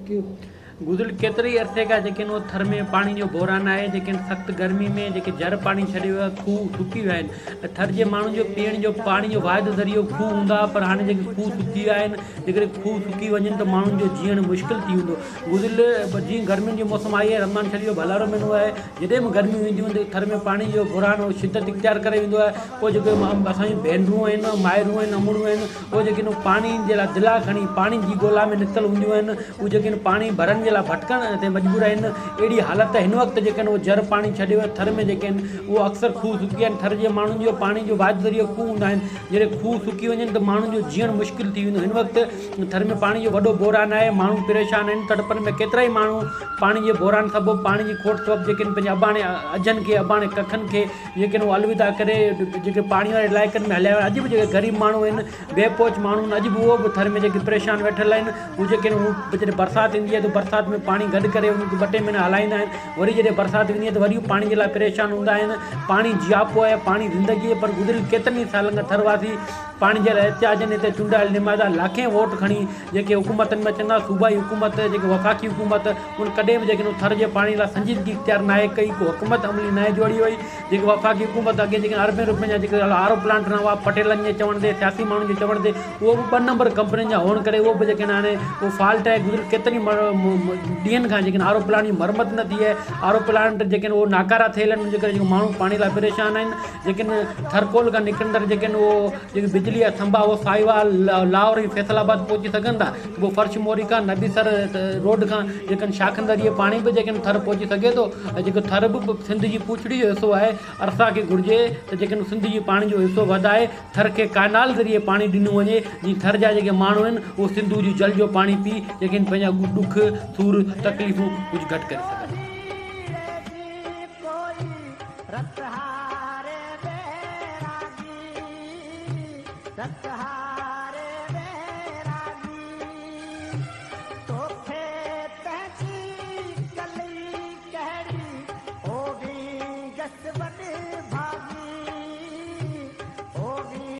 ڪيو. گذريل ڪيتري ئي عرصي کان جيڪي نو ٿر ۾ پاڻي جو بحران آهي جيڪي سخت گرمي ۾ جيڪي جر پاڻي ڇڏي ويو آهي کوهه سڪي ويا آهن ۽ ٿر جي ماڻهن جو پيئڻ جو پاڻي جو واحد ذريعو کوهه هوندا هئا پر هاڻي جيڪي کوهه سڪي ويا آهن جيڪڏهن کوهه سڪي وڃن ته ماڻهن جو جيئڻ مشڪل ٿي ويندو گذريل جيئن گرمين جي موسم آئي آهي رمضان شريف جو ڀلارو مهينو آهي جڏهن به گرميون اينديون آهن ته ٿر ۾ پاڻي جو بحران شدت اختيار ڪري ويندو آهي پوء جيڪي اسان جون ڀينرون آهن مائرون آهن امڙون آهن اهي جيڪي آهن پاڻي جي لاء دلا کڻي پاڻي جي ڳولا ۾ نڪتل هونديون آهن اهي جيڪي آهن پاڻي ڀرڻ جي لاء ڀٽڪڻ تي مجبور آهن اهڙي حالت هن وقت جيڪي آهن اهي جر پاڻي ڇڏي ويو ٿر ۾ جيڪي آهن اهو اڪثر کوهه سڪي ويا آهن ٿر جي ماڻهن جو پاڻي جو واحد ذريعو کوهه هوندا آهن جڏهن کوهه سڪي وڃن ته ماڻهن جو جيئڻ مشڪل ٿي ويندو هن وقت ٿر ۾ پاڻي جو وڏو بحران آهي ماڻهو پريشان آهن تڙپن ۾ ڪيترائي ماڻهو پاڻي جي بحران سبب پاڻي جي کوٽ سبب جيڪي آهن پنهنجي اباڻي اجهن کي اباڻي ڪکن کي جيڪي هو الوداع ڪري جيڪي پاڻي واري علائقن ۾ هليا ويا اڄ به جيڪي غريب ماڻهو آهن بي پهچ ماڻهو آهن اڄ به اهو به ٿر ۾ جيڪي پريشان ويٺل آهن هو جيڪي هو جڏهن برسات ايندي آهي ته برسات ۾ پاڻي گڏ ڪري ان کي ٻه ٽي مهينا هلائيندا آهن وري جڏهن برسات ويندي آهي ته وري هو پاڻي جي لاء پريشان هوندا آهن پاڻي جياپو آهي پاڻي زندگي آهي پر گذريل ڪيترن ئي سالن کان ٿر واسي پاڻي جي لاء احتجاجن هتي چونڊايل نمائندا لاکين ووٽ کڻي جيڪي حڪومتن ۾ اچن ٿا صوبائي حڪومت جيڪي وفاقي حڪومت ان ڪڏهن به جيڪڏهن ٿر جي پاڻي لاء سنجيدگي اختيار ناهي ڪئي ڪو حڪمت عملي ناهي جوڙي وئي جيڪي وفاقي حڪومت اڳي جيڪي اربين روپين جا جيڪي آر او پلانٽ نه هئا پٽيلن جي چوڻ تي سياسي ماڻهن جي چوڻ تي اهو به ٻه نمبر ڪمپنين جا هئڻ ڪري اهو به جيڪي هاڻي اهو فالٽ آهي گذريل ڪيترن ڏينهن کان جيڪي آر او پلانٽ جي مرمت نه ٿي آهي آر او پلانٽ جيڪي اهو ناڪارا ٿيل آهن ان جي ڪري جيڪو ماڻهو پاڻي لاء پريشان آهن جيڪي ٿرڪول کان نڪرندڙ جيڪي اهو جيڪي بجلي جا ٿنڀا اهو ساهيوال لاهور ۽ فيصل آباد پهچي سگهن ٿا ته پوء فرش موري کان نبي سر روڊ کان جيڪن شاخن ذريعي پاڻي به جيڪن ٿر پهچي سگهي ٿو ۽ جيڪو ٿر به سنڌ جي پوڇڙي جو حصو آهي ارسا کي گهرجي ته جيڪن سنڌ جي پاڻي جو حصو وڌائي ٿر کي ڪئنال ذريعي پاڻي ڏنو وڃي جيئن ٿر جا جيڪي ماڻهو آهن اهي سنڌو جي جل جو پاڻي پي جيڪي پنهنجا ڏک سور تڪليفون ڪجهه گهٽ ڪري سگهن.